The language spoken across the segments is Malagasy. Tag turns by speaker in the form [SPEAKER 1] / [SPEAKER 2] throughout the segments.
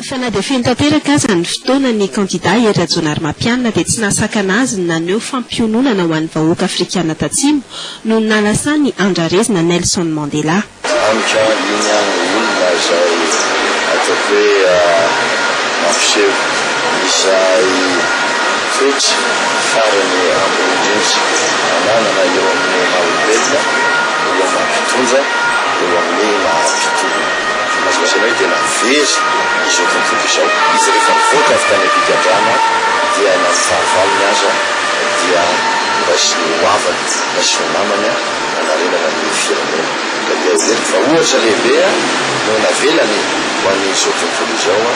[SPEAKER 1] Fa na dia feno tanteraka aza ny fotoana ny kandida Hery Rajaonarimampianina dia tsy nahasakana azy ny naneho fampiononana ho an'ny vahoaka Afrikana Tatsimo noho ny nahalasany andrarezina Nelson Mandela.
[SPEAKER 2] Amiko iny no olona izay ataoko hoe mampiseho izay toetra farany ambony indrindra ananana eo amin'ny maha olombelona, eo amin'ny maha mpitondra, eo amin'ny maha mpitolona. Azo lazaina hoe tena very izao tontolo izao. Izy rehefa nivoaka avy tany am-pigadrana dia na ny fahavalony aza dia noraisiny ho havany, noraisiny ho namany hanarenana ny firenena. Ka dia heveriko fa ohatra lehibe no navelany ho an'izao tontolo izao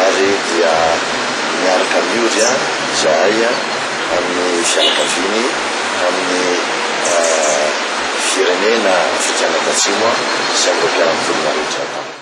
[SPEAKER 2] ary dia miaraka miory izahay amin'ny fianakaviany, amin'ny firenena afrikana tatsimo sy amin'ireo mpiara-mitolona rehetra taminy.